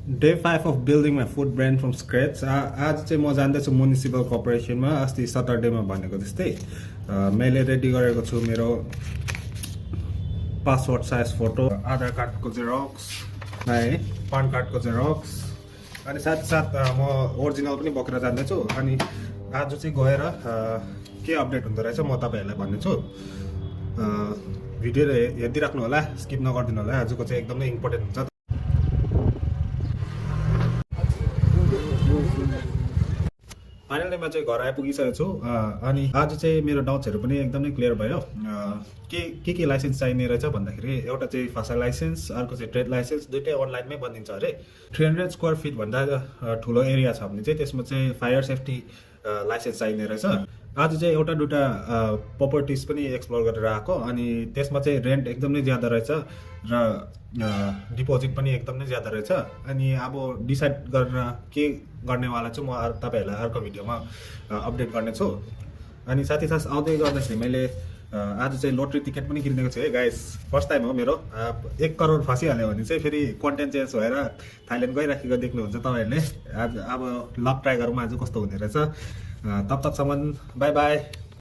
Day 5 of building my food brand from scratch. आज चाहिँ म जाँदैछु म्युनिसिपल कर्पोरेसनमा अस्ति सटरडेमा भनेको जस्तै मैले रेडी गरेको छु मेरो पासपोर्ट साइज फोटो, आधार कार्डको जेरक्स, है पान कार्डको जेरक्स अनि साथ म ओरिजिनल पनि बोकेर जाँदैछु। अनि आज चाहिँ गएर के अपडेट हुँदो रहेछ म तपाईँहरूलाई भन्नेछु। भिडियो हेरिदिइराख्नु होला, स्किप नगरिदिनु होला। आजको चाहिँ एकदमै इम्पोर्टेन्ट हुन्छ। फाइनली म चाहिँ घर आइपुगिसकेको छु। अनि आज चाहिँ मेरो डाउट्सहरू पनि एकदमै क्लियर भयो। के लाइसेन्स चाहिने रहेछ भन्दाखेरि एउटा चाहिँ फासा लाइसेन्स, अर्को चाहिँ ट्रेड लाइसेन्स, दुइटै अनलाइनमै बनिन्छ अरे। 300 स्क्वायर फिट भन्दा ठुलो एरिया छ भने चाहिँ त्यसमा चाहिँ फायर सेफ्टी लाइसेन्स चाहिने रहेछ। आज चाहिँ एउटा दुइटा प्रपर्टिज पनि एक्सप्लोर गरेर आएको। अनि त्यसमा चाहिँ रेन्ट एकदमै ज्यादा रहेछ र डिपोजिट पनि एकदमै ज्यादा रहेछ। अनि अब डिसाइड गरेर के गर्नेवाला छु म तपाईँहरूलाई अर्को भिडियोमा अपडेट गर्नेछु। अनि साथै साथ आउँदै गर्दाखेरि मैले आज चाहिँ लोटरी टिकट पनि किनेको छु है गाइस। फर्स्ट टाइम हो मेरो। 1 करोड फसिहाल्यो भने चाहिँ फेरि कन्टेन्ट चेन्ज भएर थाइल्यान्ड गइराखेको देख्नुहुन्छ तपाईँहरूले। आज अब लक ट्राई गरौँ आज कस्तो हुने रहेछ। तब तकसम्म बाई बाई।